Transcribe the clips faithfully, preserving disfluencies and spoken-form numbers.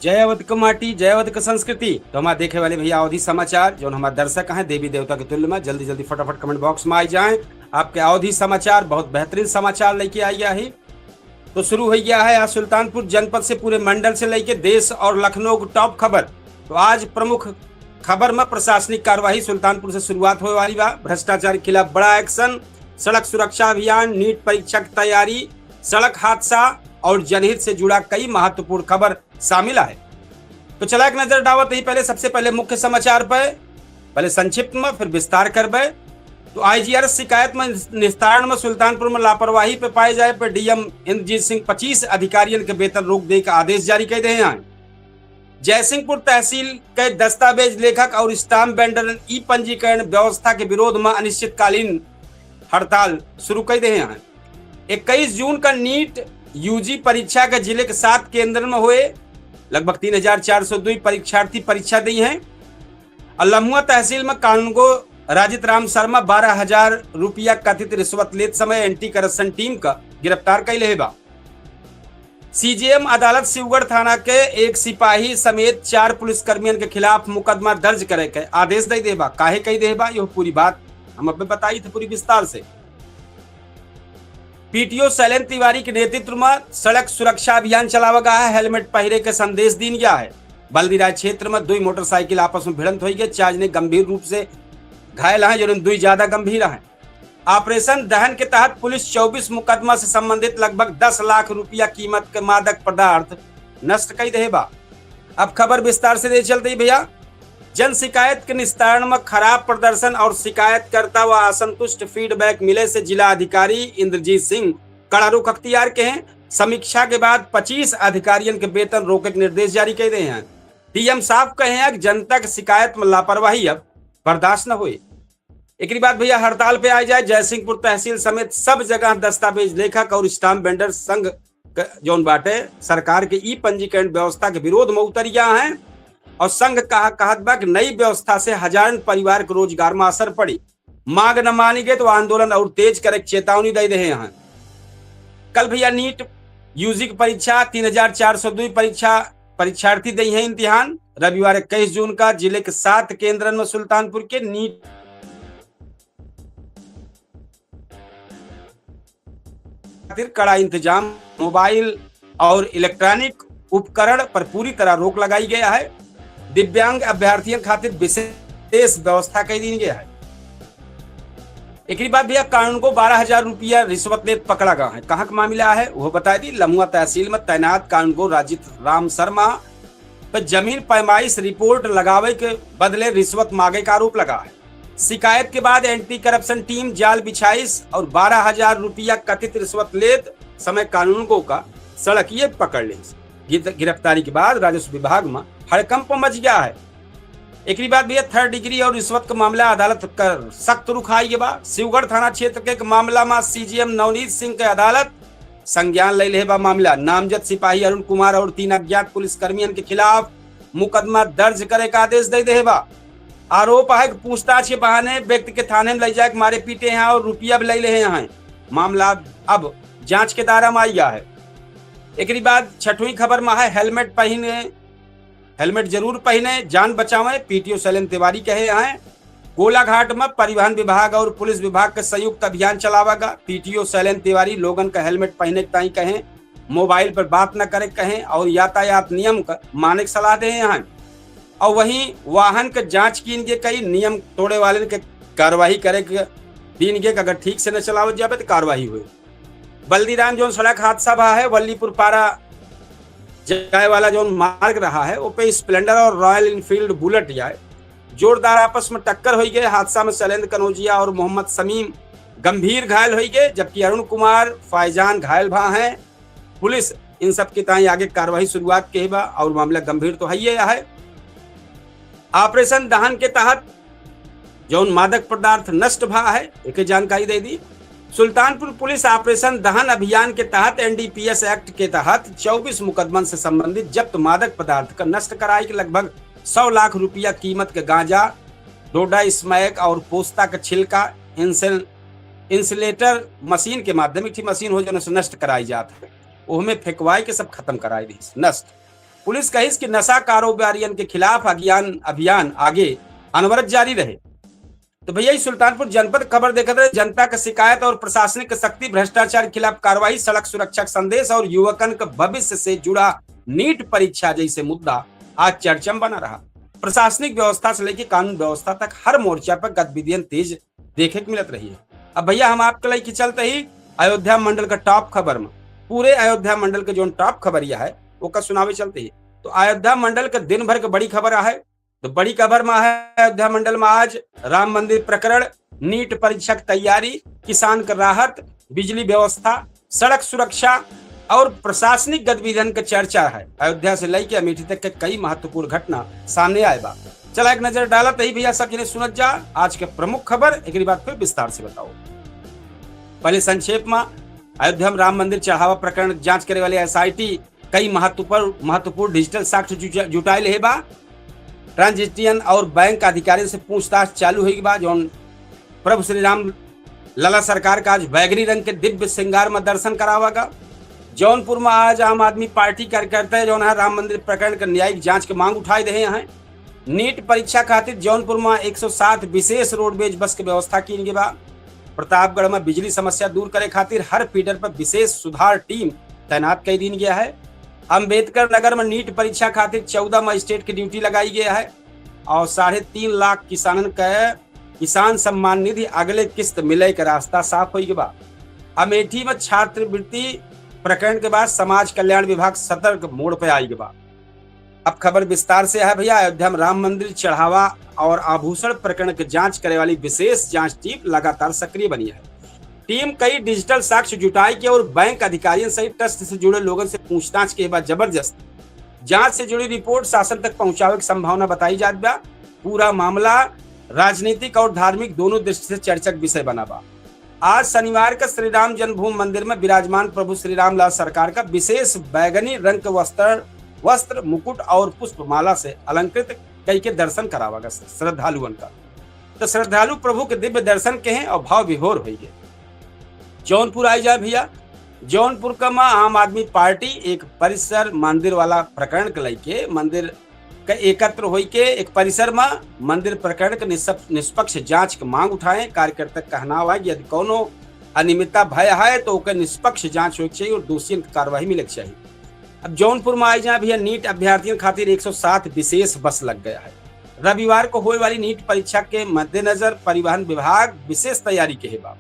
जय अवध क माटी, जय अवध क संस्कृति। तो हमार देखे वाले भइया अवधी समाचार, जौन हमार दर्शक हैं देवी देवता के तुल्य में, जल्दी जल्दी फटाफट comment box में आ जाएं। आपके अवधी समाचार बहुत बेहतरीन समाचार लइके आइ गया है। तो शुरू होइ गया है आज सुल्तानपुर जनपद से, पूरे मंडल से लइके देश और लखनऊ क top खबर। तो आज प्रमुख खबर में प्रशासनिक कार्यवाही सुल्तानपुर से शुरुआत होए वाली बा। भ्रष्टाचार के खिलाफ बड़ा action, सड़क सुरक्षा अभियान, NEET परीक्षा की तैयारी, सड़क हादसा और जनहित से जुड़ा कई महत्वपूर्ण खबर शामिल है। तो चला एक नजर डावत ही पहले, सबसे पहले मुख्य समाचार पे, पहले संक्षिप्त में, फिर विस्तार करबे। तो IGR शिकायत में निस्तारण में सुल्तानपुर में लापरवाही पे पाए जाए पे DM इंद्रजीत सिंह पच्चीस अधिकारियन के वेतन रोक दे का आदेश जारी कर दे हैं। जयसिंहपुर तहसील के दस्तावेज लेखक और stamp vendor ई पंजीकरण व्यवस्था के विरोध में अनिश्चितकालीन हड़ताल शुरू कर दे हैं। इक्कीस जून का NEET UG परीक्षा के जिले के सात केंद्रन में हुए, लगभग तीन हजार चार सौ दुई परीक्षार्थी परीक्षा दी हैं। और लम्हुआ तहसील में कानूनगो राजित राम शर्मा बारह हजार रुपया कथित रिश्वत लेत समय anti corruption team का गिरफ्तार कइ लेहे बा। CJM अदालत शिवगढ़ थाना के एक सिपाही समेत चार पुलिसकर्मियन के खिलाफ मुकदमा दर्ज करे के आदेश दे देबा। काहे कइ देबा, यह पूरी बात हम अब बताई थे पूरी विस्तार से। PTO शैलेंद्र तिवारी के नेतृत्व में सड़क सुरक्षा अभियान चलावा गया है। Helmet पहिरे के संदेश दीन गया है। बल्दीराय क्षेत्र में दुई मोटरसाइकिल आपस में भिड़ंत हुई गए। चार जने गंभीर रूप से घायल हैं, जौन दुई ज्यादा गंभीर हैं। ऑपरेशन दहन के तहत पुलिस चउबीस मुकदमा से संबंधित लगभग दस लाख रुपया कीमत के मादक पदार्थ नष्ट कई देहे बा। अब खबर विस्तार से दे चलते ही भइया, जन शिकायत के निस्तारण में खराब प्रदर्शन और शिकायतकर्ता व असंतुष्ट feedback मिले से जिला अधिकारी इंद्रजीत सिंह कड़ा रुख अख्तियार के हैं। समीक्षा के बाद पच्चीस अधिकारियन के वेतन रोके के निर्देश जारी कर दे हैं। DM साफ कहे हैं कि जनता के शिकायत में लापरवाही अब बर्दाश्त न होए। एकरी बाद भइया हड़ताल पे आए जाए, जयसिंहपुर तहसील समेत सब जगह दस्तावेज लेखक और stamp vendor संघ क-, जौन बाटे सरकार के ई पंजीकरण व्यवस्था के विरोध में उतर गया है और संघ कहा, कहत बा कि नई व्यवस्था से हजारन परिवार के रोजगार में असर पड़ी। मांग न मानी गए तो आंदोलन और तेज करे के चेतावनी दे रहे हैं। कल भइया NEET UG की परीक्षा, तीन हजार चार सौ दुई परीक्षा, परीक्षार्थी दे हैं इम्तिहान। रविवार इक्कीस जून का जिले के सात केंद्रन में सुल्तानपुर के NEET खातिर कड़ा इंतजाम, मोबाइल और इलेक्ट्रॉनिक उपकरण पर पूरी तरह रोक लगाई गया है। दिव्यांग अभ्यर्थियों खातिर विशेष व्यवस्था कई दी गया है। एकरी बाद भइया कानूनगो बारह हजार रुपया रिश्वत लेत पकड़ा गया है। कहाँ का मामला है वो बता दी। लम्हुआ तहसील में तैनात कानूनगो राजित राम शर्मा पर जमीन पैमाइश रिपोर्ट लगावे के बदले रिश्वत मांगे का आरोप लगा है। शिकायत के बाद anti corruption team जाल बिछाइस और बारह हजार रुपया कथित रिश्वत लेत समय कानूनगो का सड़किए पकड़ लेस। गिर-, गिरफ्तारी के बाद राजस्व विभाग में हड़कंप मच गया है। एकरी बाद भइया third degree और रिश्वत का मामला अदालत का सख्त रुख आई गया बा। शिवगढ़ थाना क्षेत्र के एक मामला में CJM नवनीत सिंह के अदालत संज्ञान ले लेहे बा मामला। नामजद सिपाही अरुण कुमार और तीन अज्ञात पुलिसकर्मियन के खिलाफ मुकदमा दर्ज करे का आदेश दे देहे बा। आरोप है कि पूछताछ के बहाने व्यक्ति के थाने में ले जाए के मारे पीटे हैं और रुपया भी ले लेहे हैं। मामला अब जांच के दायरा में आइया है। एकरी बाद छठवीं खबर में है, helmet पहिने, helmet जरूर पहिने, जान बचावें, PTO शैलेंद्र तिवारी कहे हैं। गोलाघाट में परिवहन विभाग और पुलिस विभाग के संयुक्त अभियान चलावा गा। PTO शैलेंद्र तिवारी लोगन का helmet पहिने के ताई कहें, मोबाइल पर बात न करे कहें और यातायात नियम का माने के सलाह दे हैं। और वहीं वाहन के जांच कीन के कई नियम तोड़े वाले के कार्रवाई करे के दीन के, अगर ठीक से न चलावत जावे तो कार्रवाई हुई। बल्दीराम जौन सड़क हादसा भा है, वल्लीपुर पारा जाए वाला जौन मार्ग रहा है, वो पे Splendor और Royal Enfield Bullet जाए जोरदार आपस में टक्कर हो गए। हादसा में शैलेंद्र कनौजिया और मोहम्मद समीम गंभीर घायल हो गए, जबकि अरुण कुमार फैजान घायल भा हैं। पुलिस इन सब के ताई आगे कार्रवाई शुरुआत के बा और मामला गंभीर तो है ही है। ऑपरेशन दहन के तहत जौन मादक पदार्थ नष्ट भा है, एके जानकारी दे दी। सुल्तानपुर पुलिस ऑपरेशन दहन अभियान के तहत NDPS Act के तहत चउबीस मुकदमन से संबंधित जब्त मादक पदार्थ का नष्ट कराई के लगभग सौ लाख रुपया कीमत के गांजा, डोडा स्मैक और पोस्ता का छिलका, इंसेल-, insulator मशीन के माध्यम, एक ठे मशीन हो जौन से नष्ट कराई जात है, ओहमे फेंकवाई के सब खत्म कराई दी नष्ट। पुलिस कहिस कि नशा कारोबारियन के खिलाफ अज्ञान अभियान आगे अनवरत जारी रहे। तो भैया, ई सुल्तानपुर जनपद खबर देखत रहे। जनता के शिकायत और प्रशासनिक के सख्ती, भ्रष्टाचार के खिलाफ कार्रवाई, सड़क सुरक्षा के संदेश और युवकन के भविष्य से जुड़ा नीट परीक्षा जैसे मुद्दा आज चर्चा में बना रहा। प्रशासनिक व्यवस्था से लेके कानून व्यवस्था तक हर मोर्चा पर गतिविधियन तेज देखे के मिलत रही है। अब भैया, हम आपके लइके चलते ही अयोध्या मंडल का टॉप खबर में, पूरे अयोध्या मंडल के जौन टॉप खबरिया है, ओका सुनावे चलते ही। तो अयोध्या मंडल के दिन भर के बड़ी खबर आहे। तो बड़ी खबर में है, अयोध्या मंडल में आज राम मंदिर प्रकरण, नीट परीक्षा की तैयारी, किसान का राहत, बिजली व्यवस्था, सड़क सुरक्षा और प्रशासनिक गतिविधियन के चर्चा है। अयोध्या से लइके अमेठी तक के कई महत्वपूर्ण घटना सामने आए बा। चला एक नजर डालत ही भैया, सब जने सुनत जा आज के प्रमुख खबर, एकरी बाद फिर विस्तार से बताओ। पहले संक्षेप में, अयोध्या में राम मंदिर चढ़ावा प्रकरण जांच करे वाले एसआईटी कई महत्वपूर्ण, महत्वपूर्ण डिजिटल साक्ष्य जुटा-, जुटाए लेहे बा। ट्रांजिटियन और बैंक अधिकारियों से पूछताछ चालू होई बा, जौन प्रभु श्री राम लला सरकार का आज बैगनी रंग के दिव्य श्रृंगार में दर्शन करावा गा। जौनपुर में आज आम आदमी पार्टी कार्यकर्ता जौन है राम मंदिर प्रकरण के न्यायिक जांच के मांग उठाए रहे हैं। नीट परीक्षा खातिर जौनपुर में एक सौ सात विशेष रोडवेज बस के व्यवस्था कीन गई बा। प्रतापगढ़ में बिजली समस्या दूर करे खातिर हर फीडर पर विशेष सुधार टीम तैनात कर दीन गया है। अंबेडकर नगर में नीट परीक्षा खातिर चौदह मजिस्ट्रेट की ड्यूटी लगाई गई है और साढ़े तीन लाख किसानन के किसान सम्मान निधि अगले किस्त मिले के रास्ता साफ होई गए बा। अमेठी में छात्रवृत्ति प्रकरण के बाद समाज कल्याण विभाग सतर्क मोड़ पे आई गए बा। अब खबर विस्तार से है भैया। अयोध्या में राम मंदिर चढ़ावा और आभूषण प्रकरण के जांच करे वाली विशेष जांच टीम लगातार सक्रिय बनी है। टीम कई डिजिटल साक्ष्य जुटाई के और बैंक अधिकारियों सहित ट्रस्ट से जुड़े लोगन से पूछताछ के बाद जबरदस्त जांच से जुड़ी रिपोर्ट शासन तक पहुंचावे की संभावना बताई जात बा। पूरा मामला राजनीतिक और धार्मिक दोनों दृष्टि से चर्चा के विषय बना बा। आज शनिवार का श्री राम जन्मभूमि मंदिर में विराजमान प्रभु श्री रामलाल सरकार का विशेष बैगनी रंग के वस्त्र, वस्त्र, मुकुट और पुष्पमाला से अलंकृत कई के दर्शन करावा गा श्रद्धालुअन का। तो श्रद्धालु प्रभु के दिव्य दर्शन के हैं और भाव विभोर होई गए। जौनपुर आई जाए भैया, जौनपुर का माँ आम आदमी पार्टी एक परिसर मंदिर वाला प्रकरण के लइके मंदिर के एकत्र होई के एक परिसर में मंदिर प्रकरण के निष्प-, निष्पक्ष जांच के मांग उठाए। कार्यकर्ता के कहना हुआ कि यदि कोनो अनियमितता भय है तो ओकर निष्पक्ष जांच होए के चाहिए और दोषियन के कार्रवाई मिले के चाहिए। अब जौनपुर में आई जाए भैया, नीट अभ्यर्थियों खातिर एक सौ सात विशेष बस लग गया है। रविवार को होए वाली नीट परीक्षा के मद्देनजर परिवहन विभाग विशेष तैयारी के है बा।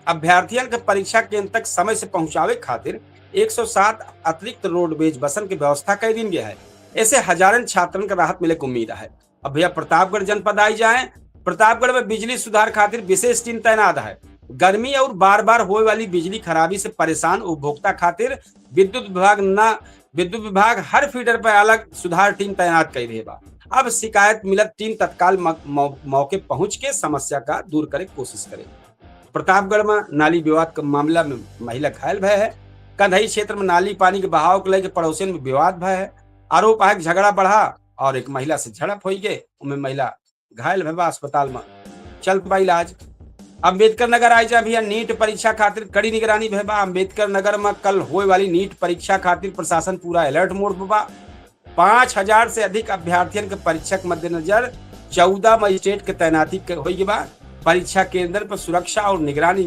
अभ्यर्थियन के परीक्षा केंद्र तक समय से पहुंचावे खातिर एक सौ सात अतिरिक्त रोडवेज बसन के व्यवस्था कर दीन गया है। ऐसे हजारन छात्रन के राहत मिले के उम्मीद है। अब भैया, प्रतापगढ़ जनपद आई जाए, प्रतापगढ़ में बिजली सुधार खातिर विशेष टीम तैनात है। गर्मी और बार बार होए वाली बिजली खराबी से परेशान उपभोक्ता खातिर विद्युत विभाग न, विद्युत विभाग हर फीडर पर अलग सुधार टीम तैनात कर रहे बा। अब शिकायत मिलत टीम तत्काल म-, मौ-, मौके पहुंच के समस्या का दूर करे के कोशिश करे। प्रतापगढ़ में नाली विवाद के मामला में महिला घायल भय है। कंधई क्षेत्र में नाली पानी के बहाव के लेके पड़ोसियन में विवाद भय है। आरोप है कि झगड़ा बढ़ा और एक महिला से झड़प होई गए, उनमें महिला घायल भय बा, अस्पताल में चल बा इलाज। अम्बेडकर नगर आई जा भैया, नीट परीक्षा खातिर कड़ी निगरानी भय बा। अम्बेडकर नगर में कल होए वाली नीट परीक्षा खातिर प्रशासन पूरा अलर्ट मोड पे बा। पाँच हजार से अधिक अभ्यर्थियन के परीक्षा के मद्देनजर चौदह मजिस्ट्रेट के तैनाती के होई बा। परीक्षा केंद्र पर सुरक्षा और निगरानी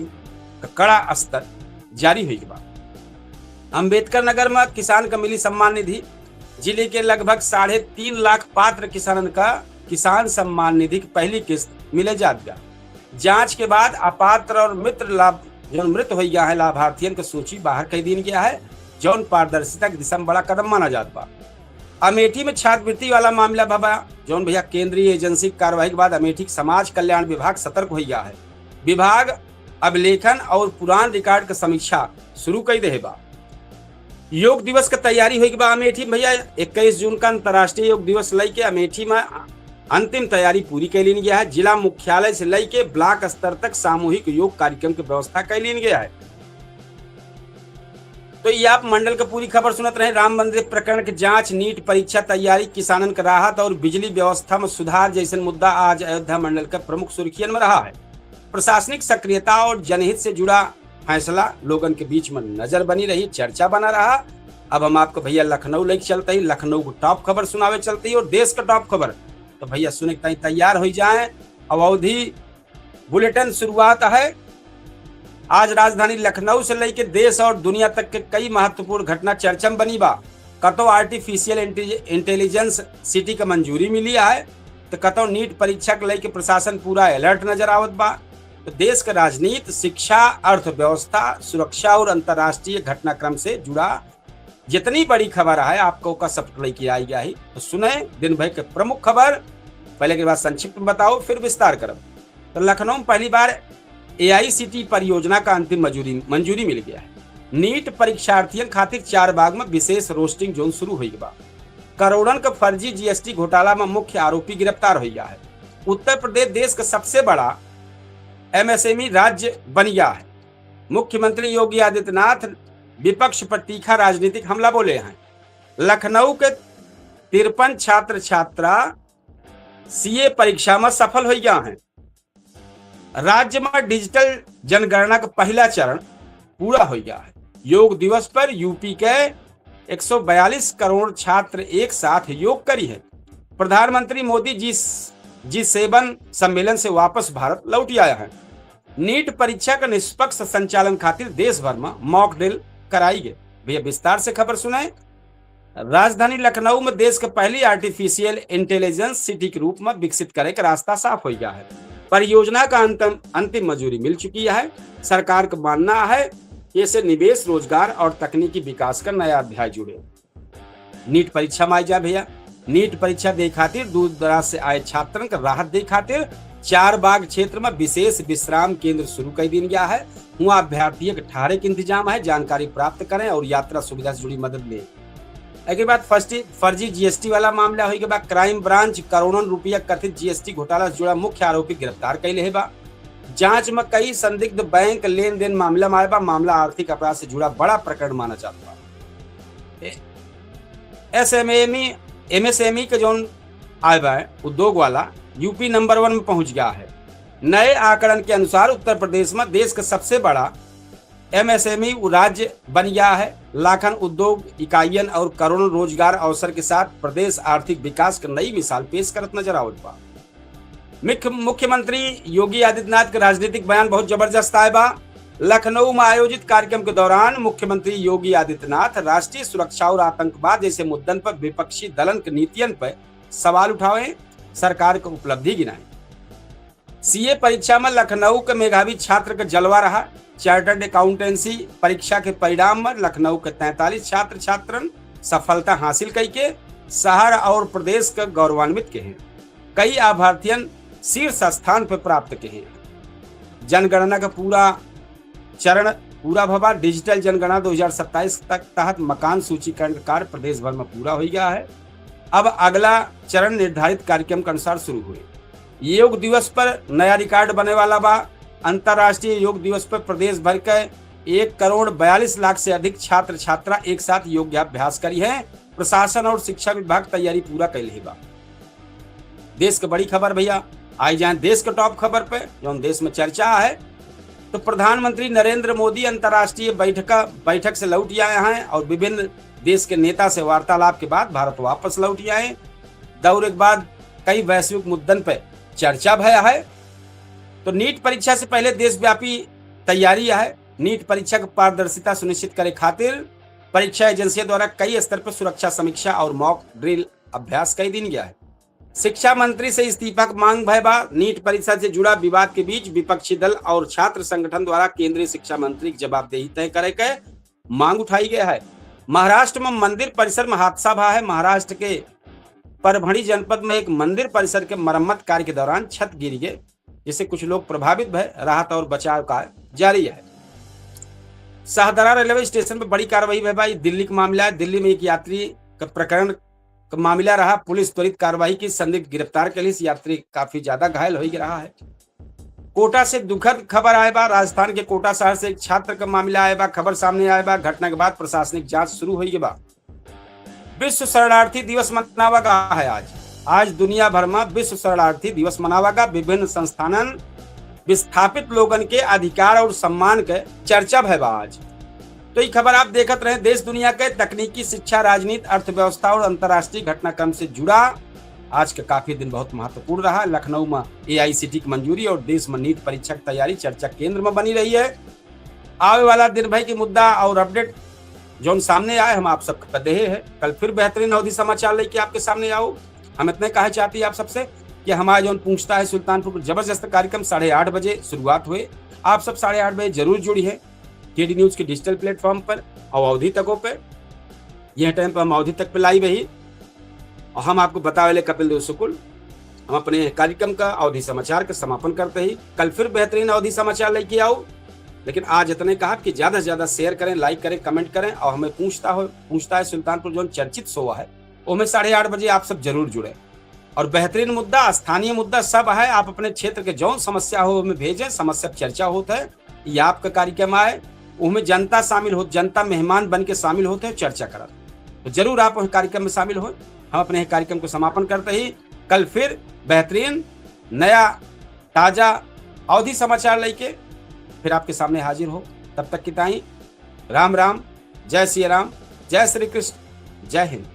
का कड़ा स्तर जारी होई बा। अम्बेडकर नगर में किसान का मिली सम्मान निधि। जिले के लगभग साढ़े तीन लाख पात्र किसानन का किसान सम्मान निधि की पहली किस्त मिले जात बा। जांच के बाद अपात्र और मित्र लाभ, जौन मृत होई गया है, लाभार्थियन के सूची बाहर कर दीन गया है, जौन पारदर्शिता की दिशा में बड़ा कदम माना जात बा। अमेठी में छात्रवृत्ति वाला मामला भवा, जौन भैया केंद्रीय एजेंसी की कार्रवाई के बाद अमेठी के समाज कल्याण विभाग सतर्क हो गया है। विभाग अभिलेखन और पुरान रिकॉर्ड के समीक्षा शुरू कर दे बा। योग दिवस के तैयारी होई के बा अमेठी में भैया। इक्कीस जून का अंतर्राष्ट्रीय योग दिवस लेके अमेठी में अंतिम तैयारी पूरी कर लीन गया है। जिला मुख्यालय से लेके ब्लॉक स्तर तक सामूहिक योग कार्यक्रम की व्यवस्था कर लीन गया है। तो ये आप मंडल का पूरी खबर सुनत रहे। राम मंदिर प्रकरण के जांच, नीट परीक्षा तैयारी, किसानन के राहत और बिजली व्यवस्था में सुधार जैसन मुद्दा आज अयोध्या मंडल का प्रमुख सुर्खियन में रहा है। प्रशासनिक सक्रियता और जनहित से जुड़ा फैसला लोगन के बीच में नजर बनी रही, चर्चा बना रहा। अब हम आपको भैया लखनऊ लेके चलते ही, लखनऊ को टॉप खबर सुनावे चलते ही और देश का टॉप खबर। तो भैया सुने के ताई तैयार हो जाए। अवधी बुलेटिन शुरुआत है। आज राजधानी लखनऊ से लेके देश और दुनिया तक के कई महत्वपूर्ण घटना चर्चा में बनी बा। कतौ आर्टिफिशियल इंटे-, इंटेलिजेंस सिटी का मंजूरी मिली है, तो कतौ नीट परीक्षा के लेके प्रशासन पूरा अलर्ट नजर आवत बा। तो देश के राजनीति, शिक्षा, अर्थव्यवस्था, सुरक्षा और अंतर्राष्ट्रीय घटनाक्रम से जुड़ा जितनी बड़ी खबर है, आपको ओका सब लेके आई गया ही। तो सुने दिन भर के प्रमुख खबर, पहले के बाद संक्षिप्त में बताओ, फिर विस्तार करब। तो लखनऊ में पहली बार एआईसीटी परियोजना का अंतिम मंजूरी, मंजूरी मिल गया है। नीट परीक्षार्थियन खातिर चार बाग में विशेष रोस्टिंग जोन शुरू होई बा। करोड़न के फर्जी जीएसटी घोटाला में मुख्य आरोपी गिरफ्तार हो गया है। उत्तर प्रदेश देश का सबसे बड़ा एमएसएमई राज्य बन गया है। मुख्यमंत्री योगी आदित्यनाथ विपक्ष पर तीखा राजनीतिक हमला बोले हैं। लखनऊ के तिरपन छात्र छात्रा सीए परीक्षा में सफल हो गया हैं। राज्य में डिजिटल जनगणना का पहला चरण पूरा हो गया है। योग दिवस पर यूपी के एक सौ बयालीस करोड़ छात्र एक साथ योग करी है। प्रधानमंत्री मोदी जी, जी सेवन सम्मेलन से वापस भारत लौट आया है। नीट परीक्षा का निष्पक्ष संचालन खातिर देश भर में मॉक ड्रिल कराई गए। भैया विस्तार से खबर सुनाए। राजधानी लखनऊ में देश के पहली आर्टिफिशियल इंटेलिजेंस सिटी के रूप में विकसित करे का रास्ता साफ हो गया है। परियोजना का अंतिम, अंतिम मंजूरी मिल चुकी है। सरकार का मानना है कि इससे निवेश, रोजगार और तकनीकी विकास का नया अध्याय जुड़े। नीट परीक्षा में आई जा भैया, नीट परीक्षा दे खातिर दूर दराज से आए छात्रन के राहत दे खातिर चार बाग क्षेत्र में विशेष विश्राम केंद्र शुरू कर दिया गया है। हुआ अभ्यर्थियों के ठहरे के इंतजाम है। जानकारी प्राप्त करें और यात्रा सुविधा से जुड़ी मदद लें। एक बाद फर्जी, फर्जी जीएसटी वाला मामला होई के बाद क्राइम ब्रांच करोड़न रुपया कथित जीएसटी घोटाला से जुड़ा मुख्य आरोपी गिरफ्तार कैले है बा। जांच में कई संदिग्ध बैंक लेन देन मामला में आए बा। मामला आर्थिक अपराध से जुड़ा बड़ा प्रकरण माना जाता बा। ए-, एसएमएमई, एमएसएमई के जौन आए बा उद्योग वाला, यूपी नंबर वन में पहुंच गया है। नए आंकड़न के अनुसार उत्तर प्रदेश में देश का सबसे बड़ा एमएसएमई राज्य बन गया है। लाखन उद्योग इकाइयन और करोड़ों रोजगार अवसर के साथ प्रदेश आर्थिक विकास के नई मिसाल पेश करत नजर आवत बा। मुख्य-, मुख्यमंत्री योगी आदित्यनाथ के राजनीतिक बयान बहुत जबरदस्त आए बा। लखनऊ में आयोजित कार्यक्रम के दौरान मुख्यमंत्री योगी आदित्यनाथ राष्ट्रीय सुरक्षा और आतंकवाद जैसे मुद्दन पर विपक्षी दलन के नीतियन पर सवाल उठावे, सरकार के उपलब्धि गिनाए। सीए परीक्षा में लखनऊ के मेधावी छात्र के जलवा रहा। चार्टर्ड अकाउंटेंसी परीक्षा के परिणाम में लखनऊ के तैंतालीस छात्र छात्रन सफलता हासिल कइके शहर और प्रदेश के गौरवान्वित के हैं। कई अभ्यर्थियन शीर्ष स्थान पर प्राप्त के हैं। जनगणना का पूरा चरण पूरा भवा। डिजिटल जनगणना दो हज़ार सत्ताईस तक तहत मकान सूचीकरण का कार्य प्रदेश भर में पूरा हो गया है। अब अगला चरण निर्धारित कार्यक्रम के अनुसार शुरू हुए। योग दिवस पर नया रिकॉर्ड बने वाला बा। अंतर्राष्ट्रीय योग दिवस पर प्रदेश भर के एक करोड़ बयालीस लाख से अधिक छात्र छात्रा एक साथ योगाभ्यास करी है। प्रशासन और शिक्षा विभाग तैयारी पूरा कैले ही बा। देश के बड़ी खबर भैया, आई जाए देश के टॉप खबर पे, जौन देश में चर्चा है। तो प्रधानमंत्री नरेंद्र मोदी अंतर्राष्ट्रीय बैठका, बैठक से लौट आए हैं और विभिन्न देश के नेता से वार्तालाप के बाद भारत वापस लौट आए। दौरे के बाद कई वैश्विक मुद्दन पे चर्चा भया है। तो नीट परीक्षा से पहले देशव्यापी तैयारी है। नीट परीक्षा की पारदर्शिता सुनिश्चित करे खातिर परीक्षा एजेंसियों द्वारा कई स्तर पर सुरक्षा समीक्षा और मॉक ड्रिल अभ्यास कई दिन गया है। शिक्षा मंत्री से इस्तीफा की मांग भय बा। नीट परीक्षा से जुड़ा विवाद के बीच विपक्षी दल और छात्र संगठन द्वारा केंद्रीय शिक्षा मंत्री की जवाबदेही तय करे के मांग उठाई गया है। महाराष्ट्र में मंदिर परिसर में हादसा भा है। महाराष्ट्र के परभणी जनपद में एक मंदिर परिसर के मरम्मत कार्य के दौरान छत गिर गए, जिससे कुछ लोग प्रभावित भय। राहत और बचाव कार्य जारी है। शाहदरा रेलवे स्टेशन पर बड़ी कार्रवाई भय बा। दिल्ली का मामला है। दिल्ली में एक यात्री का प्रकरण का मामला रहा। पुलिस त्वरित कार्रवाई की, संदिग्ध गिरफ्तार के लिए यात्री काफी ज्यादा घायल हो ही रहा है। कोटा से दुखद खबर आए बा। राजस्थान के कोटा शहर से एक छात्र का मामला आए बा। खबर सामने आए बा। घटना के बाद प्रशासनिक जांच शुरू हो गई बा। विश्व शरणार्थी दिवस मनावा गा है आज। आज दुनिया भर में विश्व शरणार्थी दिवस मनावा गा। विभिन्न संस्थानन विस्थापित लोगन के अधिकार और सम्मान के चर्चा भय बा आज। तो ई खबर आप देखत रहे, देश दुनिया के तकनीकी, शिक्षा, राजनीति, अर्थव्यवस्था और अंतर्राष्ट्रीय घटनाक्रम से जुड़ा। आज का काफी दिन बहुत महत्वपूर्ण रहा। लखनऊ में एआईसीटी की मंजूरी और देश में नीट परीक्षा की तैयारी चर्चा केंद्र में बनी रही है। आवे वाला दिन भर के मुद्दा और अपडेट जौन सामने आए, हम आप सबके देहे हैं। कल फिर बेहतरीन अवधी समाचार लेके आपके सामने आउब। हम इतने कहे चाहती है आप सबसे कि हमारा जौन पूछता है सुल्तानपुर पर जबरदस्त कार्यक्रम साढ़े आठ बजे शुरुआत हुए। आप सब साढ़े आठ बजे जरूर जुड़ी है केडी न्यूज के डिजिटल प्लेटफॉर्म पर और अवधी तको पे। यह टाइम पर हम अवधी तक पे लाइव ही और हम आपको बतावेले कपिल देव शुक्ल। हम अपने कार्यक्रम का अवधी समाचार का समापन करते ही कल फिर बेहतरीन अवधी समाचार लेके आउब। लेकिन आज इतने कहा कि ज्यादा से ज्यादा शेयर करें, लाइक करें, कमेंट करें और हमें पूछता हो, पूछता है सुल्तानपुर जौन चर्चित शो है, वो हमें साढ़े आठ बजे आप सब जरूर जुड़े। और बेहतरीन मुद्दा, स्थानीय मुद्दा सब है, आप अपने क्षेत्र के जौन समस्या हो हमें भेजें, समस्या पर चर्चा होत है। ये आपका कार्यक्रम आए, उसमें जनता शामिल हो, जनता मेहमान बन के शामिल होत है, चर्चा करत। तो जरूर आप उस कार्यक्रम में शामिल हो। हम अपने कार्यक्रम को समापन करते ही कल फिर बेहतरीन नया ताजा अवधी समाचार लेके फिर आपके सामने हाजिर हो। तब तक की ताई राम राम, जय सिया राम, जय श्री कृष्ण, जय हिंद।